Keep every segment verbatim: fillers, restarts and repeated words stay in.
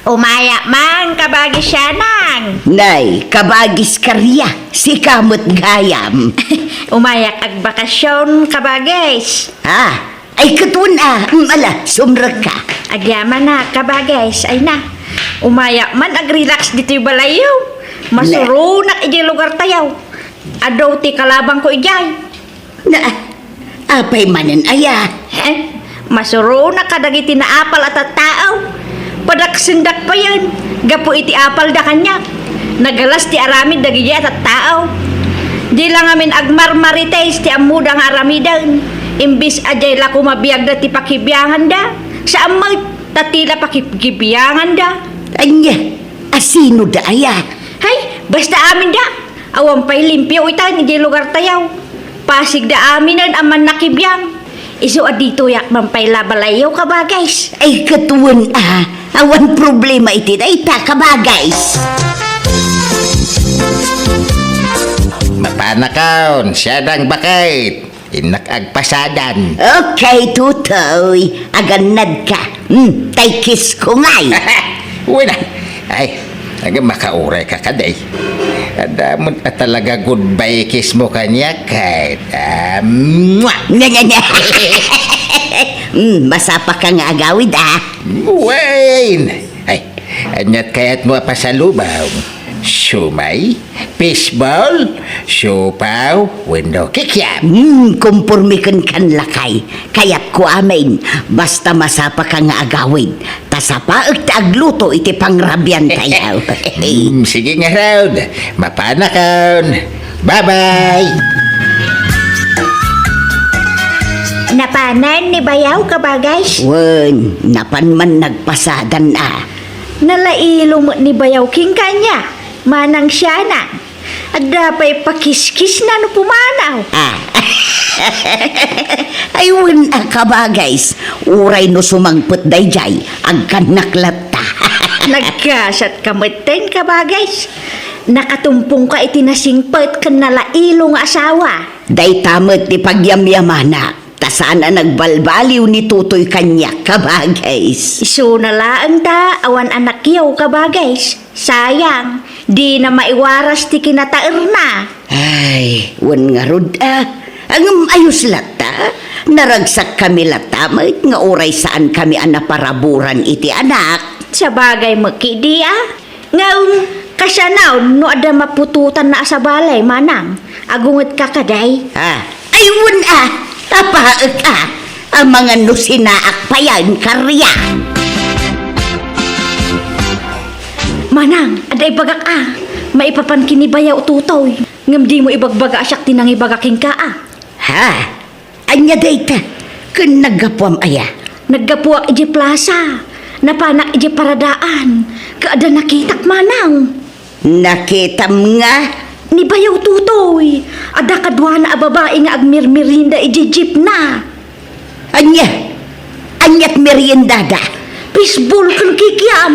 Umayak man, kabagis Sianang. Nay, kabagis Karia, sika met gayam. Umayak agbakasyon, kabagis. Ah, ay, ket wen a, mm, ala, sumrekka. Agyamanak, kabagis, ay na. Umayak man agrelax ditoy balayyo. Masuronak idiay lugartayo. Adu ti kalabangko idiay. Na, apay manen aya? Eh, masuronak kadagiti naapal a tattao. Padaksendak payen, gapu iti apalda kaniak. Nagalas ti aramid dagiti a tattao. Di la ngamin agmarmarites ti ammoda nga aramiden. Imbes a diay la koma biagda ti pakibianganda, saan met, ta ti la pakibianganda. Ania, asinoda aya? Hay, basta aminda. Awan pay limpio itan idiay lugartayo. Pasigda aminen a mannakibiang. Isu a ditoyak man pay la balayyo, kabagis. Ay, ket wen a, awan problema iti dayta, kabagis. Mapanakon, Sianang baket. Innak agpasadan. Okay, Tutoy. Agannadka. Hmm, tay kiss ko ngay. Wen a. Ay, aga makaurayka kadi. Adda met a talaga goodbye kiss mo kaniak, ket, ah, mwah! Nya, nya, nya. Hmm, masapaka nga agawid, ah. Wen! Ay, aniat kayatmo a pasalubong? Siomay? Fishball? Siopaw? Wenno kikiam? Hmm, komporme kenka, lakay. Kayatko amin. Basta masapaka nga agawid. Ta sapaek ti agluto iti pangrabiantayo. Hmm, sige ngarud. Mapanakon. Bye-bye. Napanen ni bayaw, kabagis? Wen, napan man nagpasadan a. Nalailo met ni bayaw kenka ania, Manang Sianang. Adda pay pakiskisna no pumanaw. Ah. Ay, wen a, kabagis. Uray no sumangpet daydiay, agkannak latta. Nagkasatka metten, kabagis. Nakatumpongka iti nasingpet ken nalailo nga asawa. Dayta met ti pagyamyamanak. Ta saan a nagbalbaliw ni Tutoy kaniak, kabagis. Isuna laeng ta awan anakyo, kabagis. Sayang, dina maiwaras ti kinataerna. Ay, wen ngarud a. Ngem ayos latta. Naragsakkami latta met nga uray saankami a naparaburan iti anak. Sabagay met ketdi a. Ngem, kasano no adda maputotanna a sabali, Manang? Agungetka kadi? Ah, ay, wen a, apaek a, amangan no sinaak payen, Karia. Manang, adda ibagak a, maipapan ken ni bayaw Tutoy. Ngem dimo ibagbaga a siak ti nangibaga kenka a. Ha? Ania dayta? Ken naggapuam aya? Naggapuak idiay plasa. Napanak idiay paradaan. Ket adda nakitak, Manang. Nakitam nga? Ni bayaw Tutoy. Adda kaduana a babai nga agmirmerienda idiay jeepna. Ania? Aniat meriendada? Fishball ken kikiam.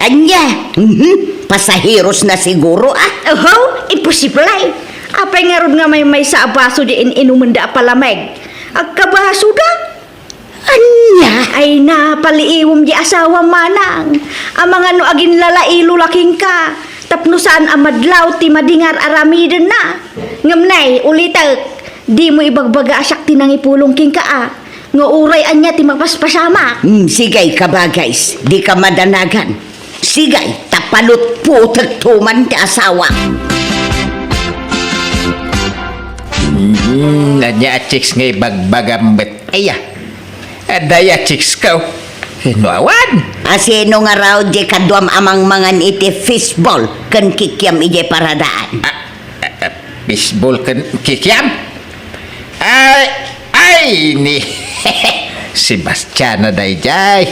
Ania? Mhm. Pasaherosna siguro, ah. Oho, imposible. Apay ngarud nga maymaysa a baso di in-inumenda a palamig? Agkabasoda? Ania? Ay na, paliiwem di asawam, Manang. Amangan no aginlalailo la kenka. Tapno saan a madlaw ti madingar aramidenna. Ngem nay, ulitek, dimo ibagbaga a siak ti nangipulong kenka a, nga uray ania ti mapaspasamak. Hmm, sige, kabagis, dika madanagan. Sige, ta palutputekto man ti asawak. Hmm, ania a chicks nga ibagbagam met? Aya, adda aya chicks ko. No awan? A, sino ngarud di kaduam a mangmangan iti fishball ken kikiam idiay paradaan? Ah, ah, ah, fishball ken kikiam? Ay, ay, ni Sebastiana daydiay.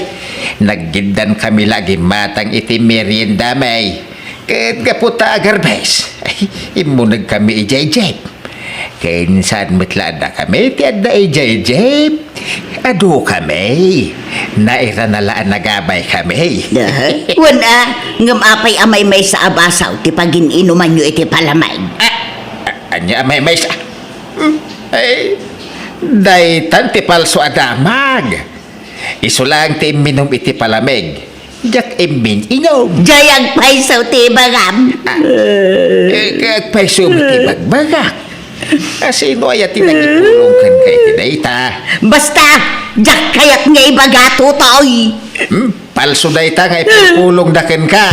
Naggiddan kami la gimatang iti merienda, may. Ket gapu ta agarbes, ay, immuneg kami idiay jeep. Ken saan met la adda kami ti adda idiay jeep. Adu kami. Nairana la a nagabay kami. Aha. Wen a, ngem apay a maymaysa a basaw ti pagin-inumanyo iti palamig? Ah, ah, ania a maymaysa? Hmm, ay, daytan ti palso a damag. Isu laeng ti imminum iti palamig. Diak immin-inom. Diay agpayso ti ibagam. Ah, eh, agpayso met ti ibagbagak. Asino aya ti nangipulong kenka iti dayta? Basta, diak kayat nga ibaga, Totoy. Hmm? Palso dayta nga ipulpulongda kenka.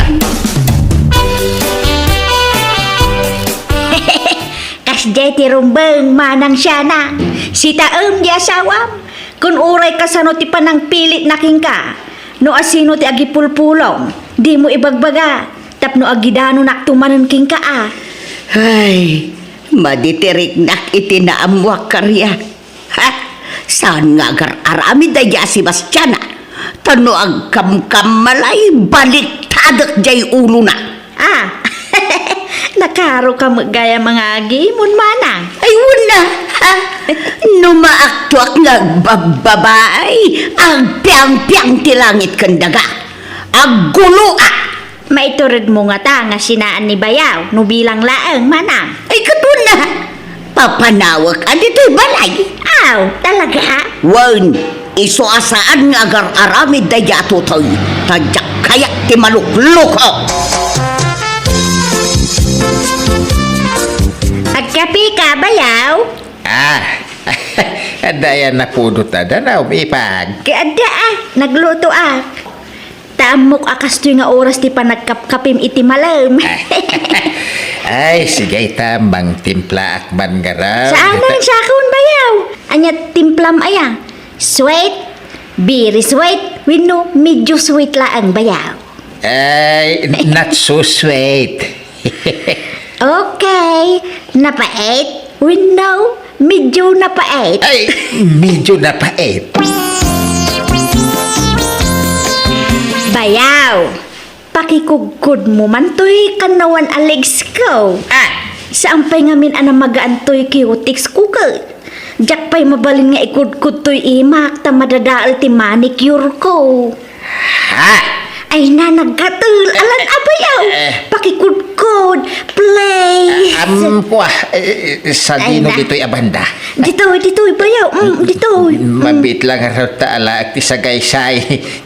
Kasdiay ti rumbeng, Manang Siana. Sitaem ti asawam. Kun uray kasano ti panangpilitna kenka. No asino ti agipulpulong, dimo ibagbaga. Tapno agidanonakto manen kenka a. Ay, madi ti riknak iti naammoak, Karia. Ha? Saan nga agar-aramid daydiay a Sebastian, a? Ta no agkamkammalay, baliktadek diay ulona. Ah, nakaroka met gayam nga agimon, Manang. Ay, wen a, ha? No maaktoak nga agbabbabai, agpiangpiang ti langit ken daga. Agguloak. Maituredmo ngata nga sinaan ni Bayaw no bilang laeng, Manang? Ay, ket wen a, papanawek a ditoy balay. Aw, talaga? Wen, isu a saan nga agar-aramid daydiay a Totoy, ta diak kayat ti malukloko. Agkapeka, Bayaw? Ah, adda aya napudot a danaw, ipag? Ket adda a, naglutoak. Ta ammok a kastoy nga oras ti panagkapkapim iti malem. Ay, sige ta, mangtimplaak man ngarud. Saanen, sakon, Bayaw. Ania timplam aya? Sweet? Very sweet? Wenno medyo sweet laeng, Bayaw? Ay, not so sweet. Okay. Napait? Wenno medyo napait? Ay, medyo napait. Bayaw, pakikudkodmo man toy kannawan a legs ko. Ah! Saan pay ngamin a namagaan toy cutex ko ket. Diak pay mabalin nga ikudkod toy imak ta madadael ti manicure ko. Ha? Ay na, naggatel. Alan, a Bayaw. Eh. Pakikudkod. Please. Ah, am, kwa, eh, eh, sadino ditoy a banda? Ditoy, ditoy, Bayaw. Mm, ditoy. Mm. Mabiit lang ngarud ta alaek ti sagaysay.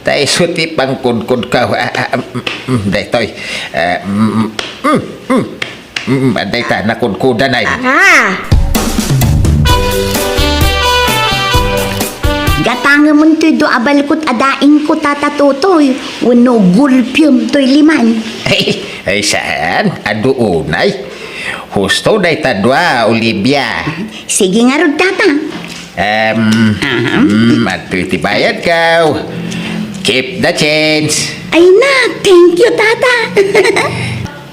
Ta isu ti pangkudkodko. Ah, ah, mm, mm, daytoy. Ah, mm, mm, mm, mm. Mm, adda ita, nakudkudanay. Ah. Gatangemon toy dua a balkot a daingko, Tata Totoy, wenno gulpiem toy liman. Ay, ay, saan? Adu unay. Husto dayta dua, Olivia. Sige ngarud, Tata. Em, aha. Mm, adtoy ti bayadko. Keep the change. Ay na, thank you, Tata.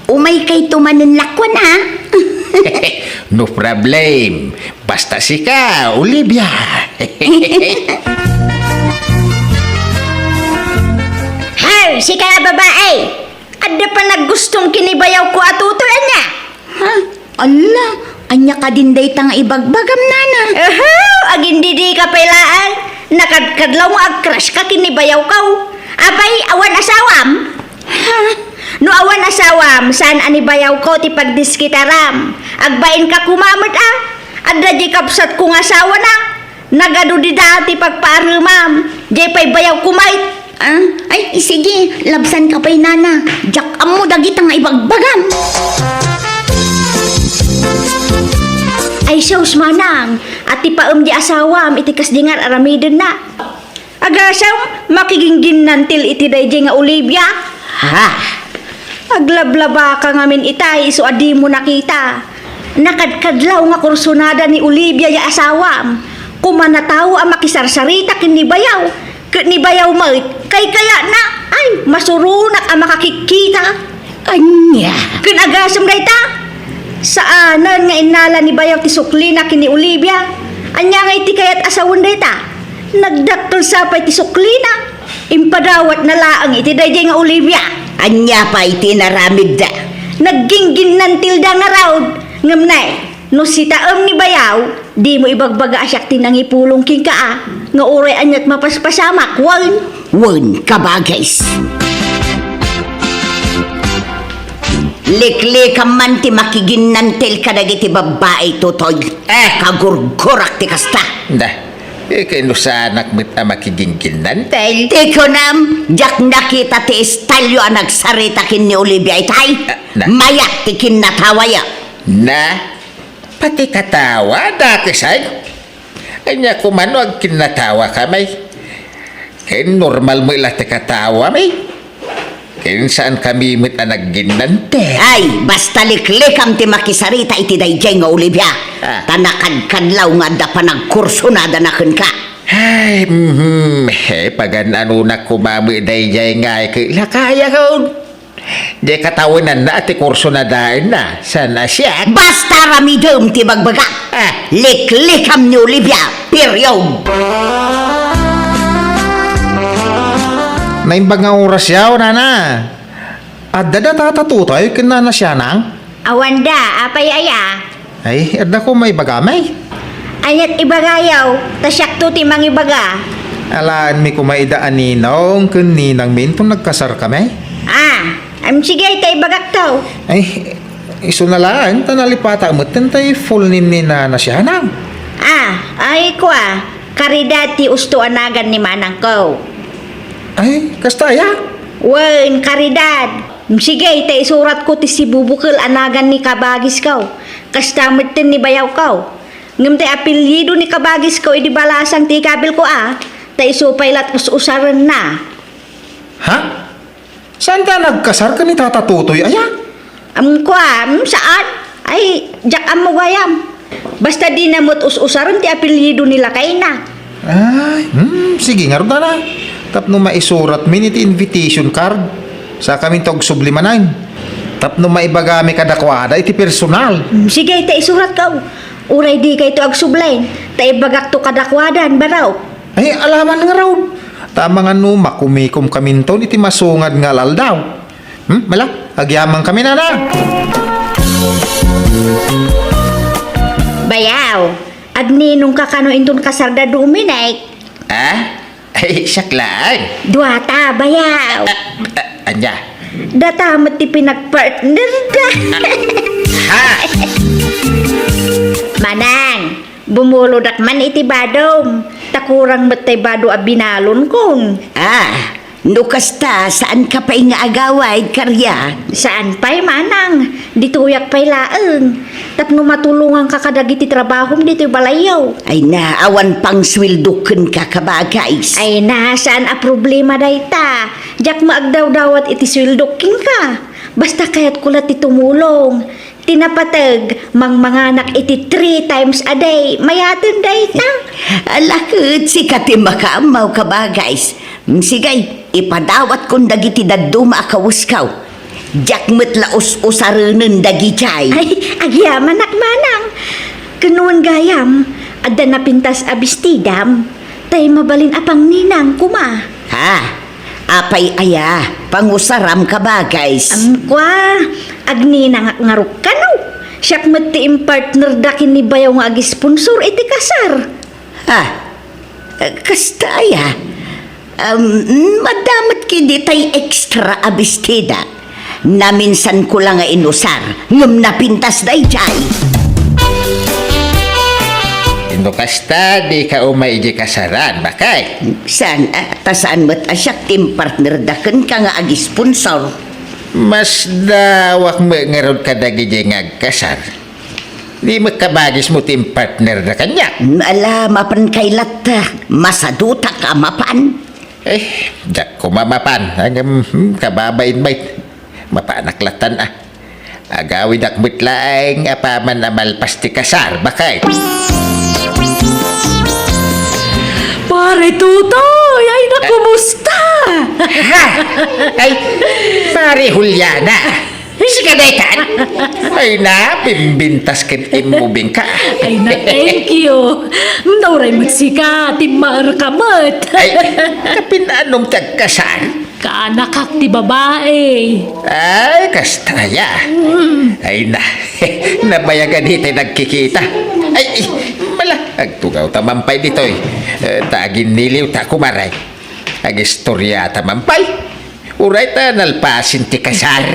Umaykayto manen lakuan, a? No problem. Basta sika, Olivia. Hoy, sika a babai! Adda panagustom ken ni Bayawko a Totoy, ania? Ha? Alla, ania kadin dayta nga ibagbagam, nana? Aha, agindidika pay laeng. Nakadkadlaw nga agcrush ka ken ni Bayawko. Apay, awan asawam? Ha? No awan asawam, saan a ni Bayawko ti pagdiskitaram? Agbainka koma met, a. Adda diay kabsatko nga asawana. Nagadu dida ti pagpaaremam. Diay pay Bayawko met. Ah, ay, sige, labsanka pay, nana. Diak ammo dagita nga ibagbagam. Ay, sus, manang, atipaem diay asawam iti kasdiay nga ar-aramidenna. Agasem, makigingginnantil iti daydiay nga Olivia? Ha? Aglablabaka ngamin itay isu a dimo nakita. Nakadkadlaw nga kursonada ni Olivia ya asawam. Kuman a tao a makisarsarita ken ni Bayaw. Ket ni Bayaw met, kaykayatna. Ay, masuronak a makakikkita. Ania? Ken agasem dayta? Saanen nga innala ni Bayaw ti suklina ken ni Olivia. Ania ngay ti kayat a sawen dayta? Nagdakkel sa pay ti suklina. Impadawatna laeng iti daydiay nga Olivia. Ania pay ti inaramidda? Naggingginnantilda ngarud. Ngem nay, no sitaem ni Bayaw, dimo ibagbaga a siak ti nangipulong kenka a, nga uray aniat mapaspasamak, wen? Wen, kabagis. Liklikam man ti makiginnantil kadagiti babbai, Totoy. Eh! Kagurgurak ti kasta. Da. Eh, ken no saanak met a makigingginnantel. Ti kunam, diak nakita ti estalyo a nagsarita ken ni Olivia itay. Ah, na- Mayat ti kinnatawaya. Na, pati katawa, dakes ay. Ania koma no agkinnatawa kami? Ken normal met la ti katawami. Ken saan kami met a nagginnante. Ay, basta liklikam ti makisarita iti daydiay nga Olivia. Ah. Ta nakadkadlaw nga adda panagkursunada na kenka. Ay, mhm. Eh, pagan-anonak koma met daydiay nga ay ke-, lakayakon. Di katawenanna ti kurso na daenna. Saan a siak? Basta ramidem ti bagbaga. Ah. Liklikam ni Olivia. Period. Naimbag nga oras yaw, nana. Adda da tata Tutoy ken nana Sianang? Awanda, apay aya? Ay, adda ko maibaga, may. Aniat ibagayaw, ta siakto ti mangibaga. Alaenmi koma ida a ninong ken ninangmi inton nagkasarkami. Ah, am, sige, ta ibagakto. Ay, isu na laeng, ta nalipata metten tay full name ni Nana Sianang. Ah, ay, kua, Caridad ti usto a nagan ni manangko. Ay, kasta aya? Wen, Caridad. Sige, ta isuratko ti sibubukel a nagan ni kabagisko. Kasta metten ni bayawko. Ngem ti apelyido ni kabagisko idi balasang ti ikabilko a, ta isu pay la't us-usarenna. Ha? Saanta a nagkasar ken ni Tata Totoy aya? Am, kua, am, saan? Ay, diak ammo gayam. Basta dina met us-usaren ti apelyido ni lakayna. Ay, hmm, sige ngarud, nana. Tapno maisuratmi iti invitation card. Sakaminto agsubli manen. Tapno maibagami kadakuada iti personal. Hmm, sige, ta isuratko. Uray dikayto agsubli, ta ibagakto kadakuada, baro. Ay, alaman ngarud. Ta amangan no makumikomkaminton iti masungad nga al-aldaw. Hmm, mala, agyamankami, nana. Bayaw, agninongka kano inton kasarda Dominic? Ah? Ay, siak laeng. Duata, bayaw. Ah, ah, ania? Data met ti pinagpartner da. Ha? Manang, bumulodak man iti badom. Ta kurang met tay bado a binalonkon. Ah, no kasta, saanka pay nga agawid, Karia? Saan pay, manang. Ditoyak pay laeng. Tapno matulonganka kadagiti trabahom ditoy balayyo. Ay na, awan pangsueldo kenka, kabagis. Ay na, saan a problema dayta. Diak maagdawdawat iti sueldok kenka. Basta kayatko la ti tumulong. Ti napateg, mangmanganak iti three times a day. Mayaten dayta. Ala ket, sika ti makaammo, kabagis. Mm, sige, ipadawatkon dagiti dadduma a kawesko. Diak met la us-usarenen dagijay. Ay, agyamanak, manang. Ken wen gayam, adda napintas a bestidam, tay mabalin a pangninang koma. Ha? Apay aya, pangusaram, kabagis? Am, kua, agninangak ngarud kano. Siak met ti impartner da ken ni bayaw nga agisponsor iti kasar. Ha? Kasta aya? Um, adda met ketdi tay extra a bestida. Naminsanko la nga inusar, ngem napintas daydiay. No kasta, dika umay idi kasaran, bakay? Saan, ah, ta saan met a siak ti impartner da kenka nga agisponsor. Masdawak met ngarud kadagidi nga agkasar. Di met kabagismo ti impartner da kaniak. Ala, mapan kay latta. Masadutak a mapan. Eh, diak koma mapan. Ngem, hmm, kababain met. Mapanak lattan a. Agawidak met laeng apaman a malpas ti kasar, bakay. Pare Tutoy, ay na, kumusta? Ha? Ay, Pare Juliana. Sika daytan? Ay na, bimbintas ken immubing ka. Ay na, thank you. Nauray met sika, timmaer ka met. Ay, kapin-anom ti agkasar? Kaanakak ti babae. Ay, kasta aya. Mm. Ay na, nabayagan iti nagkikita. Ay, mala, agtugaw ta man pay ditoy. Eh, ta aginniliw ta, kumare. Agistorya ta man pay. Uray ta nalpasen ti kasar.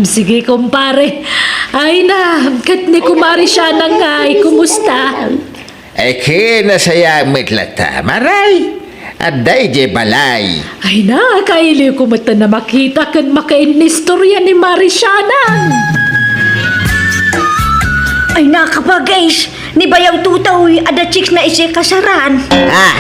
Sige, kumpare. Ay na, ket ni Kumare Sianang ngay, kumusta? Ay, kinasayaat met latta, Mare. Adda idiay balay. Ay, nakailiwko met a makita ken makainnistorya ni Mare Sianang. Ay, nakabaga, guys. Ni Bayaw Tutoy, adda chicks na idiay kasaran. Ah,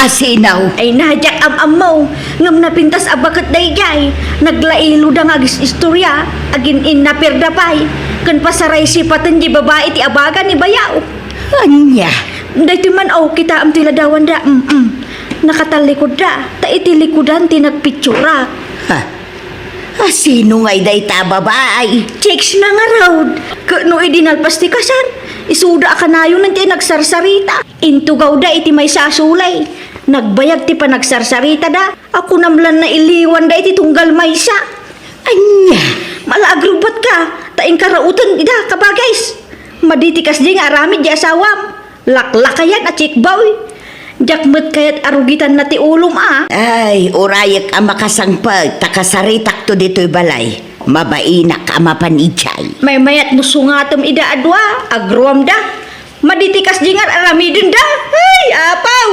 asino? Ay, na, diak am-ammo. Ngem napintas a baket daydiay. Naglailo da nga agis-istorya. Agin-innaper da pay. Ken pasaraysipaten diay babai ti abaga ni Bayaw. Ania? Daytoy man, o, kitaem ti ladawan da. Mm-mm. Nakatallikud da. Ta iti likudan ti nagpitsurak. Ha? Asino ngay dayta a babai? Chicks na ngarud. Ket no idi nalpas ti kasar, isuda a kanayon ti nagsarsarita. Intugaw da iti maysa a sulay. Nagbayag ti panagsarsaritada. Akunam lan nailiwan da iti tunggal maysa. Ania? Malaag rubat ka, ta inkaraoten ida, kabagays. Madi ti kasdi nga aramid ti asawam. Laklakayan a chick boy. Diak met kayat a rugitanna ti ulom a. Ay, urayek a makasangpet ta kasaritakto ditoy balay. Mabainak a mapan idiay. Maymayat no sungatem ida a dua, agruamda. Madi ti kasdi nga ar-aramidenda. Ay, apaw!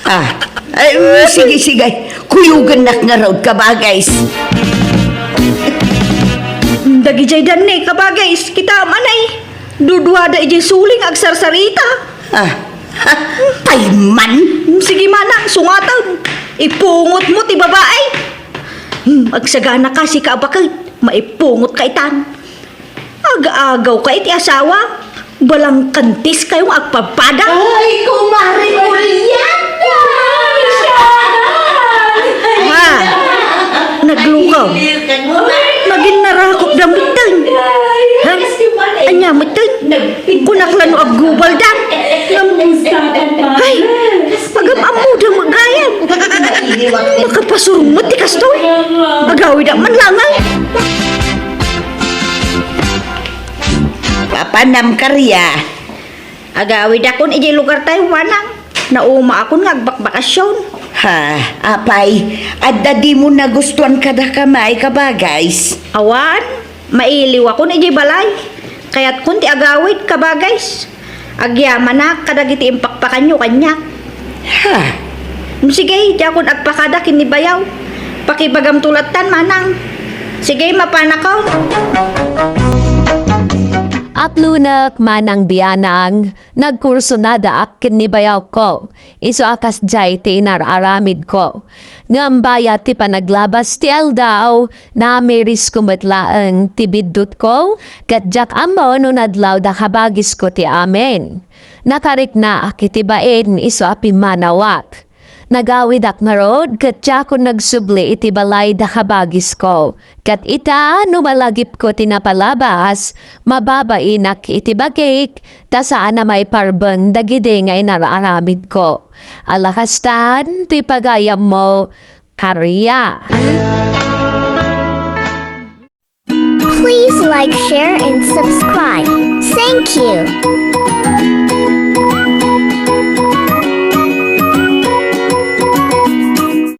Ah, ay, mm, sige, sige. Kuyogennak ngarud, kabagays. Dagidiay danne, kabagays. Kitaem anay. Duduada idiay suling agsarsarita. Ah, ha? Payman? Sige, manang, sungatem. Ipungot mo ti babai. Hmm, agsagana ka, sika a baket. Maipungot ka itan. Aga-agaw ka iti asawa. Balangkantis kayo nga agpabpada. Ay, Kumare Juliana! Ha? Naglukaw. Nagin narakop da metten. Ha? Anya metten? Kunak la no aggubaldan. Ay, agam-ammoda met gayam. Makapasurong met ti kastoy. Agawidak man langan. Papanam, Karia. Agawidakon idiay lugartayo, manang. Naumaakon nga agbakbakasyon. Ha, apay, adda dimo nagustuan kadakami, kabagays? Awan, mailiwakon idiay balay. Kayatkon ti agawid, kabagays. Agyamanak kadagiti impakpakanyo kaniak. Ha? Sige, diakon agpakada ken ni Bayaw. Pakibagamto lattan, manang. Sige, mapanakon. Aplunek, manang bianang, nagkursunadaak ken ni Bayawko. Isu a kasdiay ti inar-aramidko. Ngem bayat ti panaglabas ti aldaw, namirisko met laeng ti biddutko, ket diak ammo no nadlawda kabagisko ti amin. Nakariknaak iti bain isu a pimmanawak. Nagawidak ngarud ket diakon nagsubli iti balay da kabagisko. Ket ita, no malagipko ti napalabas, mababainak iti bagik, ta saan a maiparbeng dagidi nga inar-aramidko. Ala kastan, ti pagayammo, Karia. Please like, share, and subscribe. Thank you.